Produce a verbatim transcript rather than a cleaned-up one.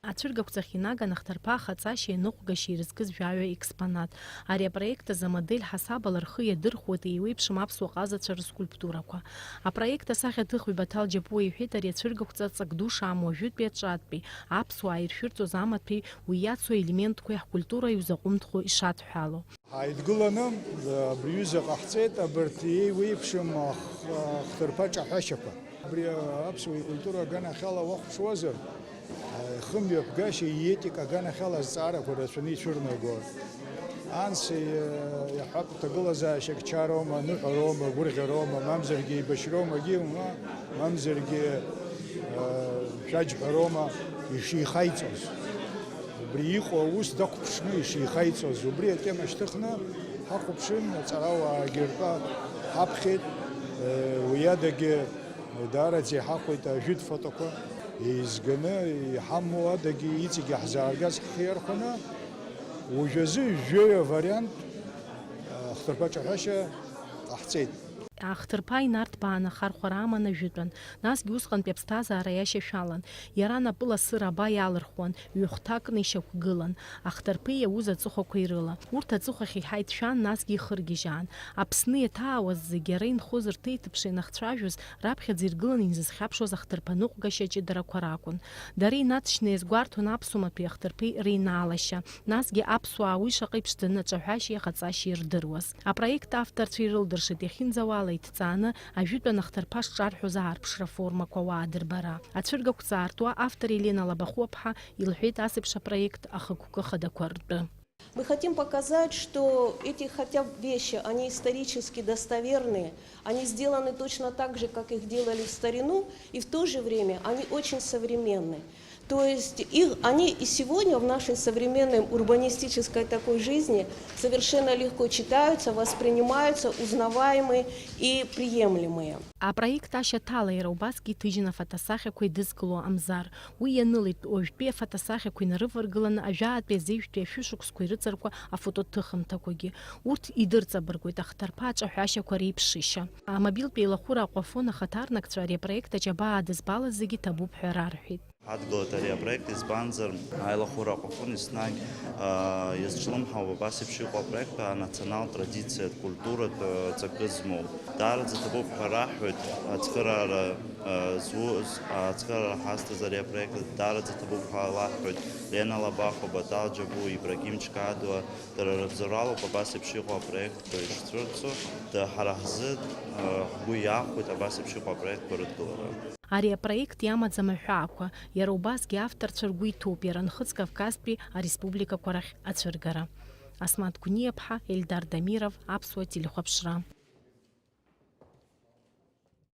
Ацәыргақәҵахь инаган ахҭарԥа ахаҵашьеи аныҟәгашьеи ирызкыз жәаҩа експонат. Ари апроект азы амодель ҳасабала рхы иадырхәоит еиуеиԥшым аԥсуа ҟазацәа рыскульптурақәа. Апроект асахьаҭыхҩы Баҭал Џьапуа иҳәеит ари ацәыргақәҵа ҵак ду шамоу ажәытәи аҿатәи, аԥсуаа иршәырҵоз амаҭәеи уи иацу аелементқәеи ҳкультура иузаҟәымҭхо ишадҳәало. Ҳаидгыланы абри аҩыза ҟаҳҵеит, абарҭ еиуеиԥшым ах-, ахҭырԥа ҿаҳәашьақәа. Абри аԥсуа икультура аганахьала уахәаԥшуазар, ихымҩаԥгашьа иетика аганахьала азҵаарақәа рацәаны ицәырнаго. Анс, иаҳҳәап, ҭагылазаашьак чароума, ныҳәароума, гәырӷьароума, мамзаргьы еибашьроума, ма-, мамзаргьы, э, шәаџьҳәароума ишихаиҵоз. Убри иҟоу аус дахәаԥшны ишихаиҵоз, убри атема шьҭыхны ҳахәаԥшын, аҵарауаагьы ртәа ҳаԥхьеит, э, уи адагьы даараӡа иҳахәеит ажәытә фотоқәа еизганы, иҳамоу адагьы иҵегьы ҳзааргаз ҳхы иархәаны, уажәазы жәаҩа вариант, э, ахҭырԥа ҿаҳәашьа ҟаҳҵеит. Ахҭырԥа инарҭбааны ахархәара аман ажәытәан, насгьы усҟантәи аԥсҭазаара иашьашәалан. Иара напы ласыра аба иалырхуан, ҩы-хәҭакны ишьақәгылан, ахҭырԥеи иауз аҵыхәақәеи рыла. Урҭ аҵыхәахь иҳаиҭшәан, насгьы ихыргьежьаан. Аԥсны иаҭаауаз зегьы ара инхоз рҭеиҭыԥша инахцәажәоз, раԥхьаӡа иргыланы инзызхьаԥшуаз ахҭырԥа ныҟәгашьа ҷыдарақәа ракәын. Дара инаҵшьны иазгәарҭон аԥсуа маҭәеи ахҭырԥеи реинаалашьа. Насгьы аԥсуаа уи шаҟа иԥшӡаны аҿаҳәашьеи ахаҵашьеи ирдыруаз. Апроект авторцәа ирылдыршеит иахьынӡауала иҭҵааны ажәытәан ахҭырԥа шҿарҳәоз аарԥшра формақәа уаадырбара. Ацәыргақәҵа аартуа автор Елена Лабахәыԥҳа илҳәеит ас еиԥш апроект ахықәкы хадақәа ртәы. Мы хотим показать, что эти хотя бы вещи, они исторически достоверные, они сделаны точно так же, как их делали в старину, и в то же время они очень современные. То есть их, они и сегодня в нашей современной урбанистической такой жизни совершенно легко читаются, воспринимаются, узнаваемы и приемлемые. Апроект ашьаҭала иара убасгьы иҭыжьын афотосахьақәа идызкыло Амзар. Уи ианылеит, уажәтәи афотосахьақәа инарываргыланы ажәаатәи азеижәтәи ашәышықәсқәа ирыҵаркуа афотоҭыхымҭақәагьы. Урҭ идырҵабыргуеит ахҭарԥа аҿаҳәашьақәа реиԥшышьа. Амобилтә еилахәыра Аҟәафон ахаҭарнакцәа ари апроект аџьабаа адызбалаз зегьы ҭабуп ҳәа рарҳәеит. Ҳадгылеит ари апроект, избанзар, аилахәыра Аҟәафон еснагь, аа, иазҿлымҳауп абас еиԥш иҟоу апроектқәа анационалтә традициатә, культуратә, ҵакы змоу. Даараӡа ҭабуп ҳәа раҳҳәоит, ацхыраара, аа, зу-, з-, ацхыраара ҳазҭаз ари апроект даараӡа ҭабуп ҳәа лаҳҳәоит Лена Лабахәа, Батал Џьабу, Ибрагим Чкадуа, дара рыбзоуралоуп абас еиԥш иҟоу апроектқәа ишцәырҵуа, да-, ҳара ҳзы, аа, ҳгәы иахәоит абас еиԥш иҟоу апроектқәа рыдгылара. Ари апроект иамаӡам аҳәаақәа, иара убасгьы авторцәа ргәы иҭоуп иара нхыҵ Кавказтәи ареспубликақәа рахь ацәыргара. Асмаҭ Гәниаԥҳа, Ельдар Дамиров, Аԥсуа телехәаԥшра.